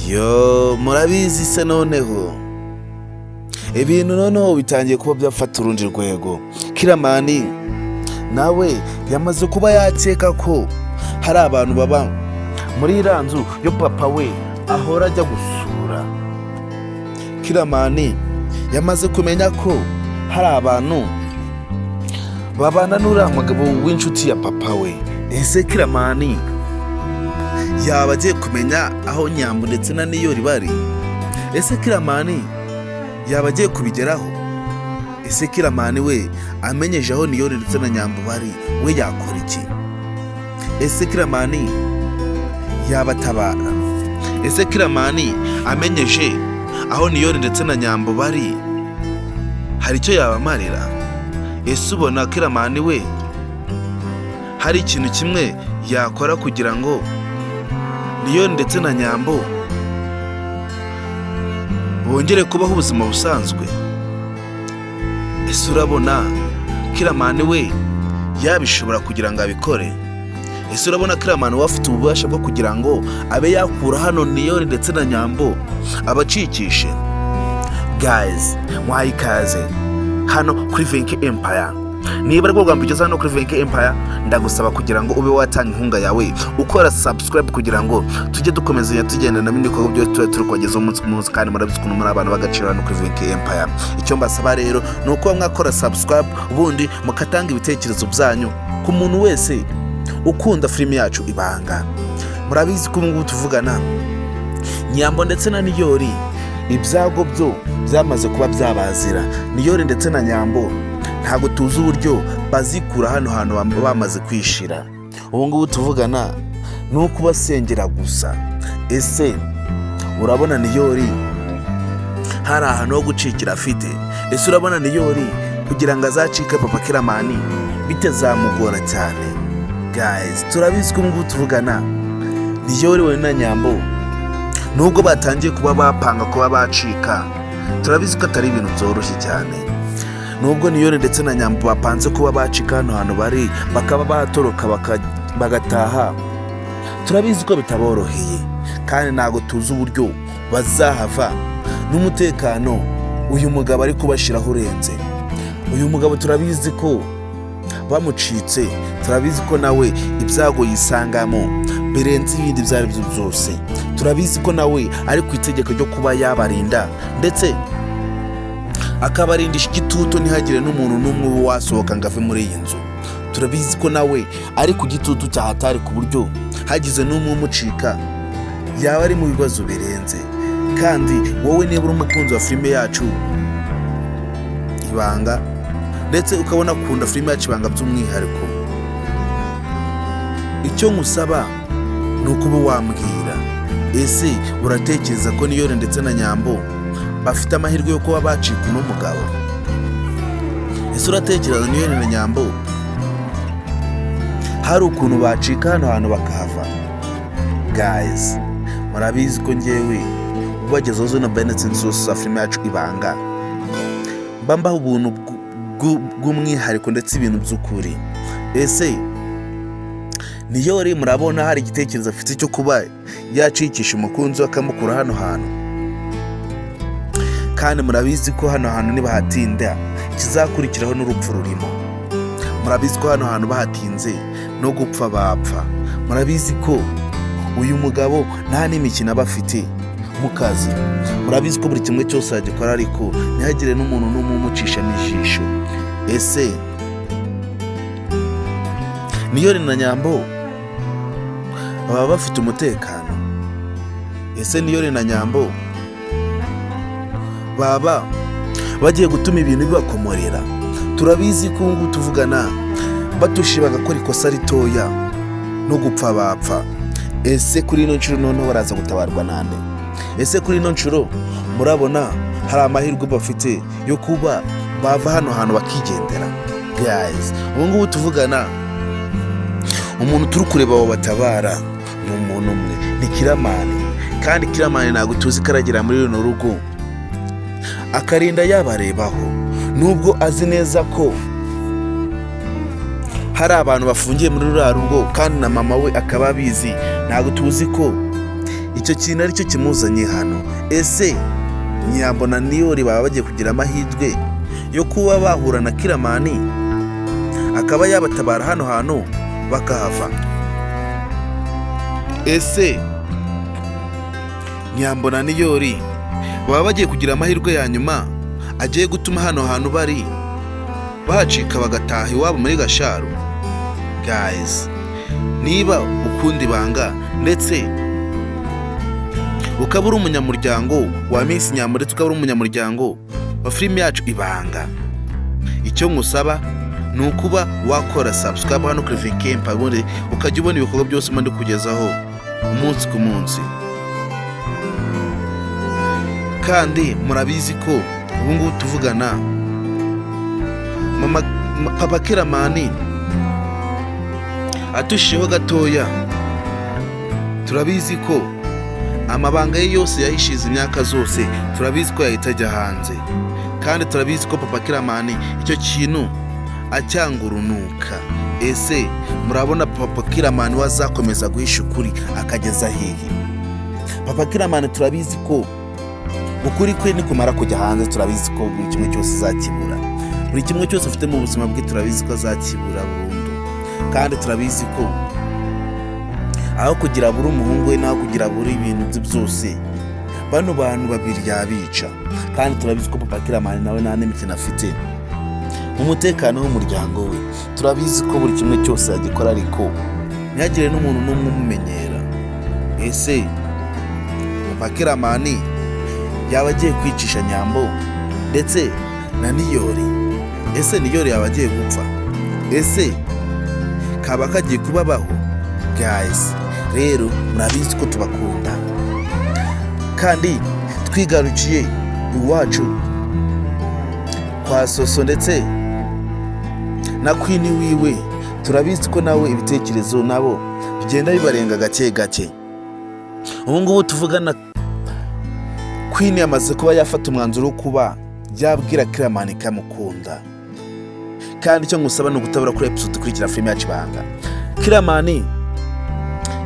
Yo, murabizi se? Noneho ibintu noneho bitangiye kuba byafata urundi rwego. Kiramani nawe yamaze kuba yakeka ko hari abantu baba muri iriya nzu yo papa we ahora ajya gusura. Kiramani yamaze kumenya ko hari abantu babana n'uriya mugabo w'inshuti ya papa we. Ese Kiramani yaba agiye kumenya aho Nyambo ndetse na Niyori bari? Ese Kiramani yaba agiye kubigeraho? Ese Kiramani we amenyeje aho Niyori ndetse na Nyambo bari, we yakora iki? Ese Kiramani yabatabara? Ese Kiramani amenyeje aho Niyori ndetse na Nyambo bari, hari icyo yabamarira? Ese ubona Kiramani we hari ikintu kimwe yakora kugira ngo Niyori ndetse na Nyambo bongere kubaho ubuzima busanzwe? Ese urabona Kiramani we yabishobora kugira ngo abikore? Ese urabona Kiramani we afite ububasha bwo kugira ngo abe yakura hano Niyori ndetse na Nyambo abacikishe? Guys, mwahaye ikaze hano kuri Venke Empire. Niba aribwo bwa mbere ugeze hano kuri Venke Empire, ndagusaba kugira ngo ube watanga inkunga yawe ukora subscribe, kugira ngo tujye dukomezanya tugendana n'ibikorwa byose tuba turi kubagezaho umunsi ku munsi. Kandi murabizi ukuntu muri abantu b'agaciro hano kuri Venke Empire. Icyo mbasaba rero ni uko mwakora subscribe, ubundi mukatanga ibitekerezo byanyu ku muntu wese ukunda filime yacu Ibanga. Murabizi ko ubu ngubu tuvugana, Nyambo ndetse na Niyori ibyago byo byamaze kuba byabazira. Niyori ndetse na Nyambo ntabwo tuzi uburyo bazikura hano hantu bamaze kwishira. Ubu ngubu tuvugana ni ukubasengera gusa. Ese urabona Niyori hari ahantu ho gucikira afite? Ese urabona Niyori kugira ngo azacike papa Kiramani bitazamugora cyane? Guys, turabizi ko ubu ngubu tuvugana, Niyori we na Nyambo, nubwo batangiye kuba bapanga kuba bacika, turabizi ko atari ibintu byoroshye cyane. Nubwo Niyori ndetse na Nyambo bapanze kuba bacika hano hantu bari, bakaba batoroka bagataha, turabizi ko bitaboroheye, kandi ntabwo tuzi uburyo bazahava n'umutekano uyu mugabo ari kubashyiraho urenze. Uyu mugabo turabizi ko bamucitse, turabizi ko nawe ibyago yisangamo birenze ibindi ibyo ari byo byose. Turabizi ko nawe ari ku itegeko ryo kuba yabarinda, ndetse akabarindisha igitutu, ntihagire n'umuntu n'umwe uba wasohoka ngo ave muri iyi nzu. Turabizi ko nawe ari ku gitutu cya hatari, ku buryo hagize n'umwe umucika yaba ari mu bibazo birenze. Kandi wowe niba uri umukunzi wa filime yacu Ibanga, ndetse ukabona ukunda filime yacu Ibanga by'umwihariko, icyo nkusaba ni ukuba wambwira: ese uratekereza ko Niyori ndetse na Nyambo bafite amahirwe yo kuba bacika uno mugabo? Ese uratekereza Niyori na Nyambo hari ukuntu bacika hano hantu bakahava? Guys, murabizi ko ngewe ubagezeho zino benefits zose za filime yacu Ibanga, mba mbaha ubuntu bw'umwihariko ndetse ibintu by'ukuri. Ese Niyori murabona hari igitekerezo afite cyo kuba yacikisha umukunzi we akamukura hano hantu? Kandi murabizi ko hano hantu nibahatinda ikizakurikiraho n'urupfu rurimo. Murabizi ko hano hantu bahatinze no gupfa bapfa. Murabizi ko uyu mugabo nta n'imikino aba afite mu kazi. Murabizi ko buri kimwe cyose yagikora, ariko ntihagire n'umuntu n'umwe umucishamo ijisho. Ese Niyori na Nyambo baba bafite umutekano? Ese Niyori na Nyambo baba bagiye gutuma ibintu bibakomorera? Turabizi ko ubu ngubu tuvugana, batushe bagakora ikosa ritoya no gupfa bapfa. Ese kuri ino nshuro noneho baraza gutabarwa nande? Ese kuri ino nshuro murabona hari amahirwe bafite yo kuba bava hano hantu bakigendera? Guys, ubu ngubu tuvugana, umuntu turi kureba abo batabara ni umuntu umwe, ni Kiramani. Kandi Kiramani ntabwo tuzi ko aragera muri runo rugo akarinda yabarebaho, nubwo azi neza ko hari abantu bafungiye muri ruriya rugo, kandi na mama we akaba abizi. Ntabwo tuzi ko Icyo kintu aricyo kimuzanye hano. Ese Nyambo na Niyori baba bagiye kugira amahirwe yo kuba bahura na Kiramani akaba yabatabara hano hantu bakahava? Ese Nyambo na Niyori baba bagiye kugira amahirwe ya nyuma agiye gutuma hano hantu bari bahacika bagataha iwabo muri Gasharu? Guys, niba ukunda ibanga ndetse ukaba uri umunyamuryango wa Miss Nyambo, ndetse ukaba uri umunyamuryango wa filime yacu Ibanga, icyo nkusaba ni ukuba wakora subscribe hano kuri Vikempa, ubundi ukajya ubona ibikorwa byose mba kugezaho umunsi ku munsi. Kandi murabizi ko ubu ngubu tuvugana mama papa Kiramani atushijeho gatoya. Turabizi ko amabanga ye yose yahishize imyaka zose, turabizi ko yahita ajya hanze, kandi turabizi ko papa Kiramani icyo kintu acyanga urunuka. Ese murabona papa Kiramani we azakomeza guhisha ukuri akageza hehe? Papa Kiramani turabizi ko ukuri kwe nikumara kujya hanze, turabizi ko buri kimwe cyose azakibura. Buri kimwe cyose afite mu buzima bwe turabizi ko azakibura burundu. Kandi turabizi ko aho kugira buri umuhungu we n'aho kugira buri ibintu bye byose, bano bantu babiri yabica. Kandi turabizi ko papa Kiramani nawe nta n'imikino afite mu mutekano w'umuryango we. Turabizi ko buri kimwe cyose yagikora ariko ntihagire n'umuntu n'umwe umumenyera. Ese papa Kiramani yaba agiye kwicisha Nyambo ndetse na Niyori? Ese Niyori yaba agiye gupfa? Ese kaba kagiye kubabaho? Guys, rero murabizi ko tubakunda, kandi twigarukiye iwacu kwa Soso ndetse na Queen wiwe, turabizi ko nawe ibitekerezo nabo bigenda bibarenga gake gake. Ubu ngubu tuvugana Queen yamaze kuba yafata umwanzuro wo kuba yabwira Kiramani kamukunda. Kandi icyo ngusaba ni ugutabura kuri episode ikurikira filime yacu Ibanga. Kiramani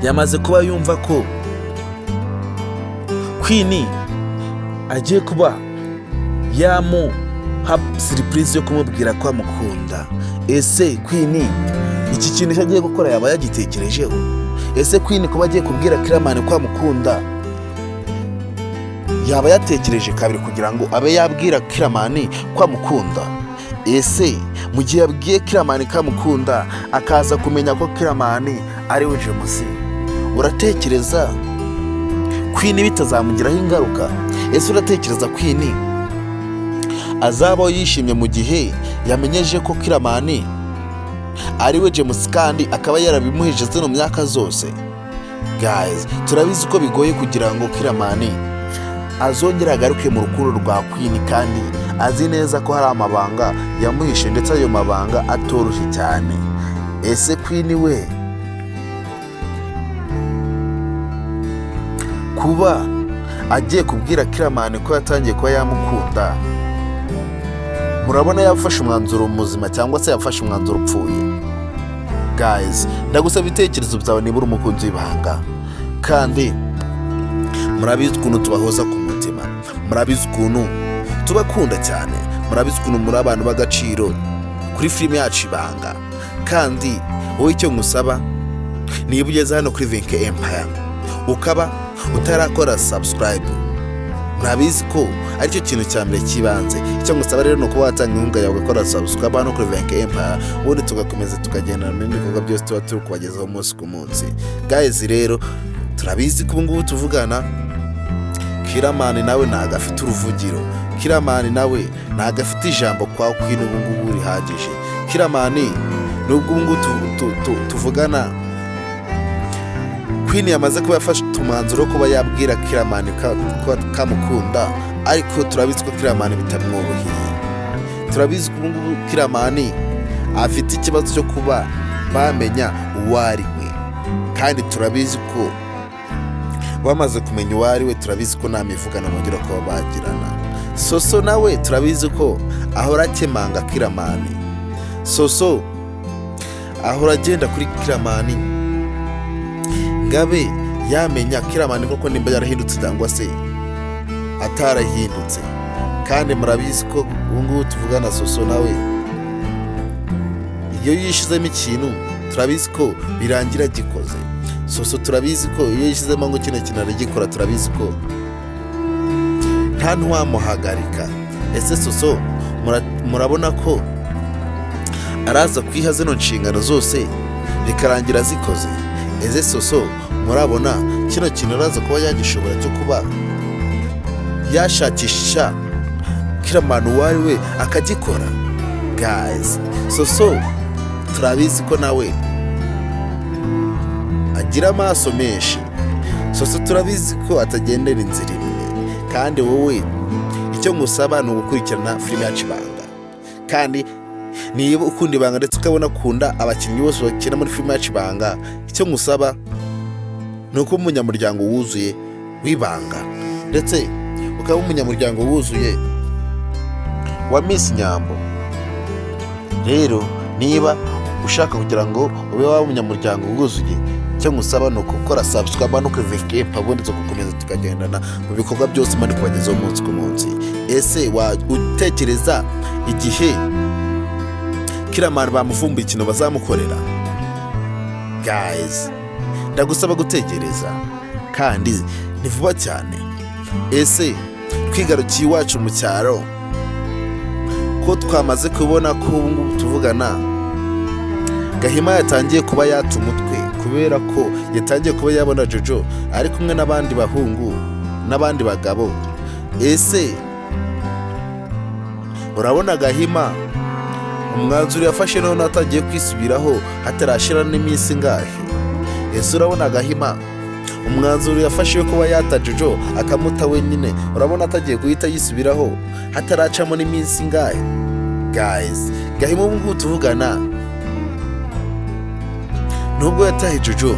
yamaze kuba yumva ko Queen agiye kuba yamuha surprise yo kumubwira ko amukunda. Ese Queen iki kintu cyo agiye gukora yaba yagitekerejeho? Ese Queen kuba agiye kubwira Kiramani ko amukunda yaba yatekereje kabiri kugira ngo abe yabwira Kiramani ko amukunda? Ese mu gihe yabwiye Kiramani ko amukunda akaza kumenya ko Kiramani ari we James, uratekereza Queen bitazamugiraho ingaruka? Ese uratekereza Queen azabaho yishimye mu gihe yamenyeje ko Kiramani ari we James kandi akaba yarabimuhije zino myaka zose? Guys, turabizi ko bigoye kugira ngo Kiramani azongere agaruke mu rukundo rwa Queen, kandi azi neza ko hari amabanga yamuhishe, ndetse ayo mabanga atoroshye cyane. Ese Queen we kuba agiye kubwira Kiramani ko yatangiye kuba yamukunda, murabona yafashe umwanzuro muzima cyangwa se yafashe umwanzuro upfuye? Guys, ndagusaba ibitekerezo byawe niba uri umukunzi w'ibanga. Kandi murabizi ukuntu tubahoza ku mutima, murabizi ukuntu tubakunda cyane, murabizi ukuntu muri abantu b'agaciro kuri filime yacu Ibanga. Kandi wowe icyo ngusaba, niba ugeze hano kuri Vinke Empire ukaba utarakora subscribe, murabizi ko aricyo kintu cya mbere cy'ibanze. Icyo ngusaba rero ni ukuba watanga inkunga yawe ugakora subscribe hano kuri Vinke Empire, ubundi tugakomeza tukagendana mu bindi bikorwa byose tuba turi kubagezaho umunsi ku munsi. Guys, rero turabizi ko ubu ngubu tuvugana Kiramani nawe ntabwo afite uruvugiro, Kiramani nawe ntabwo afite ijambo kwa Queen ubu ngubu rihagije. Kiramani nubwo ubu ngubu tuvugana Queen yamaze kuba yafashe umwanzuro wo kuba yabwira Kiramani ko kamukunda, ariko turabizi ko Kiramani bitamworoheye. Turabizi ko ubu ngubu Kiramani afite ikibazo cyo kuba bamenya uwo ari we, kandi turabizi ko bamaze kumenya uwo ari we, turabizi ko nta mivugano bongera kuba bagirana. Soso nawe turabizi ko ahora akemanga Kiramani. Soso ahora agenda kuri Kiramani ngabe Yamenya Kiramani koko nimba yarahindutse cyangwa se atarahindutse. Kandi murabizi ko ubu ngubu tuvugana Soso nawe iyo yishizemo ikintu turabizi ko birangira gikoze. Soso turabizi ko iyo yishyizemo ngo kino kintu aragikora, turabizi ko nta ntiwamuhagarika. Ese Soso murabona ko araza kwiha zino nshingano zose bikarangira azikoze? Ese Soso murabona kino kintu araza kuba yagishobora cyo kuba yashakisha Kiramani uwo ari we akagikora? Guys, Soso turabizi ko nawe agira amaso menshi. Soso turabizi ko atagendera inzira imwe. Kandi wowe icyo ngusaba ni ugukurikirana filime yacu Ibanga. Kandi niba ukunda Ibanga ndetse ukabona akunda abakinnyi bose bakina muri filime yacu Ibanga, icyo ngusaba ni ukuba umunyamuryango wuzuye w'Ibanga, ndetse ukaba umunyamuryango wuzuye wa Miss Nyambo. Rero niba ushaka kugira ngo ube waba umunyamuryango wuzuye, icyo ngusaba ni ukukora subscribe no kuri ubundi tugakomeza tukagendana mu bikorwa byose mani kubagezaho umunsi ku munsi. Ese utekereza igihe Kiramani bamuvumbuye ikintu bazamukorera? Guys, ndagusaba gutegereza kandi ni vuba cyane. Ese twigarukiye iwacu mu cyaro, ko twamaze kubona ko ubu ngubu tuvugana Gahima yatangiye kuba yata umutwe kubera ko yatangiye kuba yabona Jojo ari kumwe n'abandi bahungu n'abandi bagabo? Ese urabona Gahima umwanzuro yafashe none atangiye kwisubiraho hatarashira n'iminsi ingahe? Ese urabona Gahima umwanzuro yafashe wo kuba yata Jojo akamuta wenyine, urabona atagiye guhita yisubiraho hataracamo n'iminsi ingahe? Guys, Gahima ubu ngubu tuvugana nubwo yataye Jojo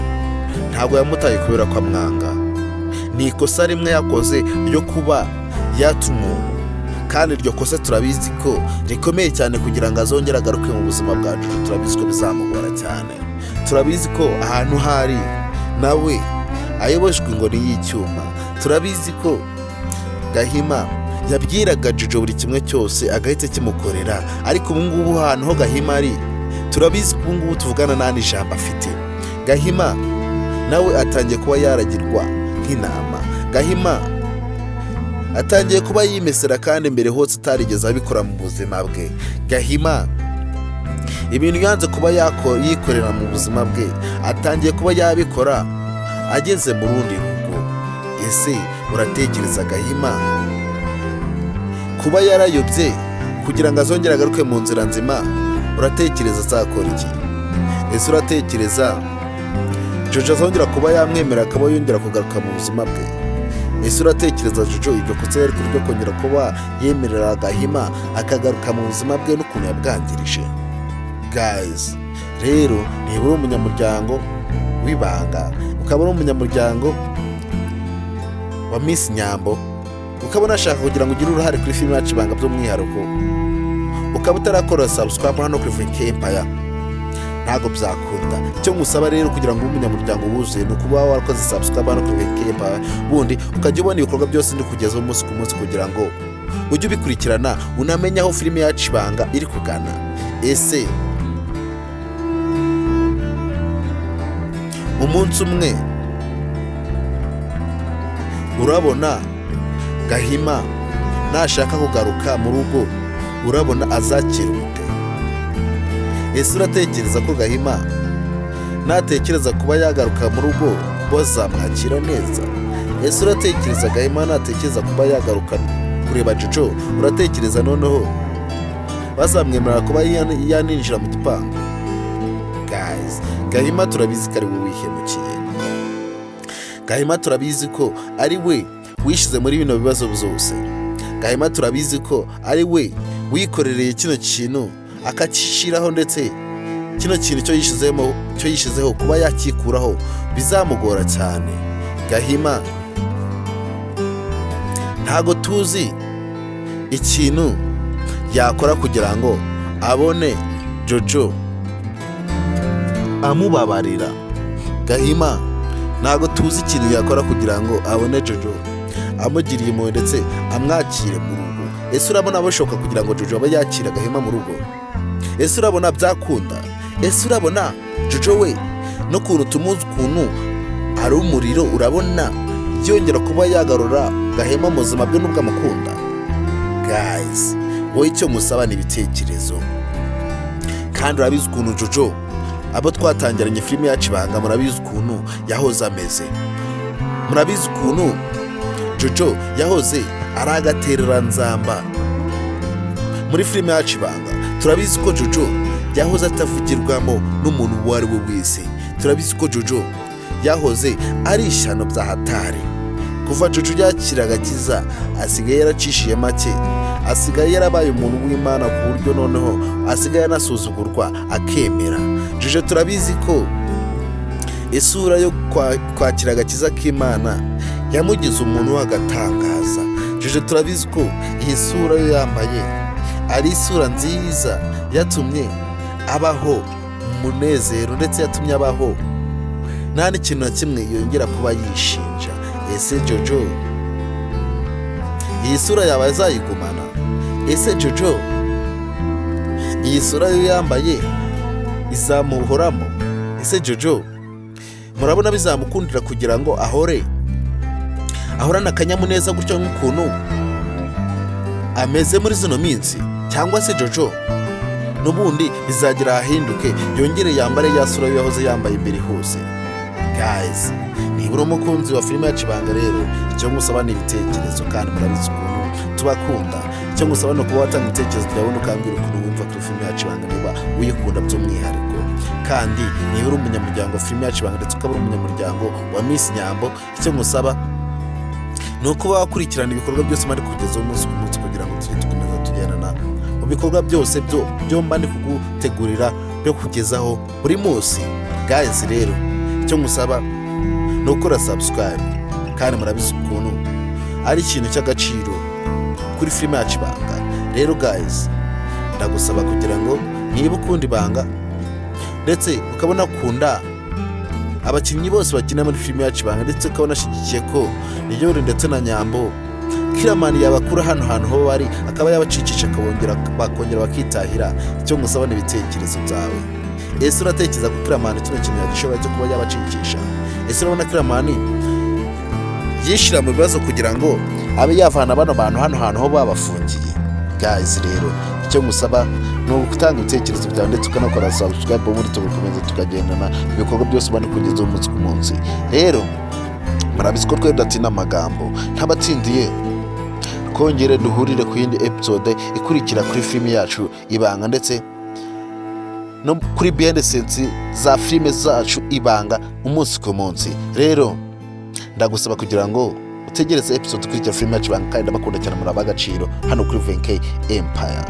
ntabwo yamutaye kubera ko amwanga. Ni ikosa rimwe yakoze ryo kuba yata umuntu, kandi iryo kosa turabizi ko rikomeye cyane. Kugira ngo azongere agaruke mu buzima bwa Jojo turabizi ko bizamugora cyane. Turabizi ko ahantu hari nawe ayobojwe inkoni y'icyuma. Turabizi ko Gahima yabwiraga Jojo buri kimwe cyose agahita kimukorera, ariko ubu ngubu ahantu ho Gahima ari turabizi ko ubu ngubu tuvugana nta n'ijambo afite. Gahima nawe atangiye kuba yaragirwa nk'intama. Gahima atangiye kuba yimesera kandi mbere hose atarigeze abikora mu buzima bwe. Gahima ibintu yanze kuba yikorera mu buzima bwe atangiye kuba yabikora ageze mu rundi rugo. Ese uratekereza Gahima kuba yarayobye kugira ngo azongere agaruke mu nzira nzima, uratekereza azakora iki? Ese uratekereza Jojo azongera kuba yamwemera akaba yongera kugaruka mu buzima bwe? Ese uratekereza Jojo iryo kosa yari ryo kongera kuba yemerera Gahima akagaruka mu buzima bwe n'ukuntu yabwangirije? Guys, rero niba uri umunyamuryango w'Ibanga, ukaba uri umunyamuryango wa Miss Nyambo, ukaba unashaka kugira ngo ugire uruhare kuri filime yacu Ibanga by'umwihariko, ukaba utarakora subscribe hano kuri VK Empire, ntabwo byakunda. Icyo ngusaba rero kugira ngo ube umunyamuryango wuzuye ni ukuba warakoze subscribe hano kuri VK Empire, ubundi ukajya ubona ibikorwa byose ndi kugezaho umunsi ku munsi kugira ngo ujye ubikurikirana unamenye aho filime yacu Ibanga iri kugana. Ese umunsi umwe urabona Gahima nashaka kugaruka mu rugo urabona azakira ute? Ese uratekereza ko Gahima natekereza kuba yagaruka mu rugo bazamwakira neza? Ese uratekereza Gahima natekereza kuba yagaruka kureba Jojo, uratekereza noneho bazamwemerera kuba yaninjira mu gipangu? Guys, Gahima turabizi ko ari we wihemukiye. Gahima turabizi ko ari we wishyize muri bino bibazo byose. Gahima turabizi ko ari we wikorereye kino kintu akakishyiraho, ndetse kino kintu cyo yishyizemo cyo yishyizeho kuba yakikuraho bizamugora cyane. Gahima ntago tuzi ikintu yakora kugira ngo abone Jojo amubabarira. Gahima Ntabwo tuzi ikintu yakora kugira ngo abone Jojo amugiriye impuhwe ndetse amwakire mu rugo. Ese urabona bishoboka kugira ngo Jojo abe yakira Gahima mu rugo? Ese urabona byakunda? Ese urabona Jojo we n'ukuntu tumuzi, ukuntu ari umuriro, urabona yongera kuba yagarura Gahima mu buzima bwe n'ubwo amukunda? Guys, wowe icyo musaba ni ibitekerezo. Kandi urabizi ukuntu Jojo, abo twatangiranye filime yacu Ibanga, murabizi ukuntu yahoze ameze, murabizi ukuntu Jojo yahoze ari agatereranzamba muri filime yacu Ibanga. Turabizi ko Jojo yahoze atavugirwamo n'umuntu uwo ari we wese. Turabizi ko Jojo yahoze ari ishyano bya hatari. Kuva Jojo yakira agakiza, asigaye yaracishiye make, asigaye yarabaye umuntu w'Imana, ku buryo noneho asigaye anasuzugurwa akemera. Jojo turabizi ko isura yo kwakira agakiza k'Imana yamugize umuntu w'agatangaza. Jojo turabizi ko iyi sura yo yambaye ari isura nziza yatumye abaho umunezero, ndetse yatumye abaho nta n'ikintu na kimwe yongera kuba yishinja. Ese Jojo iyi sura yaba azayigumana? Ese Jojo iyi sura yo yambaye izamuhoramo? Ese Jojo murabona bizamukundira kugira ngo ahore ahorane akanyamuneza gutyo nk'ukuntu ameze muri zino minsi, cyangwa se Jojo n'ubundi bizagira ahahinduke, yongere yambare ya sura yo yahoze yambaye imbere hose? Guys, niba uri umukunzi wa filime yacu Ibanga rero, icyo ngusaba ni ibitekerezo. Kandi murabizi ukuntu tubakunda. Icyo ngusaba ni ukuba watanga ibitekerezo byawe, ukambwira ukuntu wumva kuri filime yacu Ibanga, niba uyikunda by'umwihariko. Kandi niba uri umunyamuryango wa filime yacu Ibanga, ndetse ukaba uri umunyamuryango wa Miss Nyambo, icyo ngusaba ni ukuba wakurikirana ibikorwa byose mari kugezaho umunsi ku munsi, kugira ngo tujye dukomeza tugendana mu bikorwa byose byo mba ndi kugutegurira byo kugezaho buri munsi. Guys, rero icyo ngusaba ni ukora subscribe, kandi murabizi ukuntu ari ikintu cy'agaciro kuri filime yacu Ibanga. Rero guys, ndagusaba kugira ngo niba ukunda Ibanga, ndetse ukabona ukunda abakinnyi bose bakina muri filime yacu Ibanga, ndetse ukabona ashyigikiye ko Niyori ndetse na Nyambo, Kiramani yabakura hano hantu ho bari, akaba yabacikisha, akabongera bakongera bakitahira, icyo ngusaba ni ibitekerezo byawe. Ese uratekereza ko Kiramani kino kintu yagishobora cyo kuba yabacikisha? Ese urabona Kiramani yishyira mu bibazo kugira ngo abe yavana bano bantu hano hantu ho babafungiye? Guys, rero icyo ngusaba ni ugutanga ibitekerezo byawe, ndetse ukanakora subscribe, ubundi tugakomeza tukagendana ibikorwa byose ubona kugeza umunsi ku munsi. Rero murabizi ko twe tudatinda amagambo. Ntabatsindiye, twongere duhurire ku yindi episode ikurikira kuri filime yacu Ibanga, ndetse no kuri behind the scenes za filime zacu Ibanga umunsi ku munsi. Rero ndagusaba kugira ngo utegereze episode ikurikira filime yacu Ibanga. Kandi ndabakunda cyane, muri ab'agaciro hano kuri VK Empire.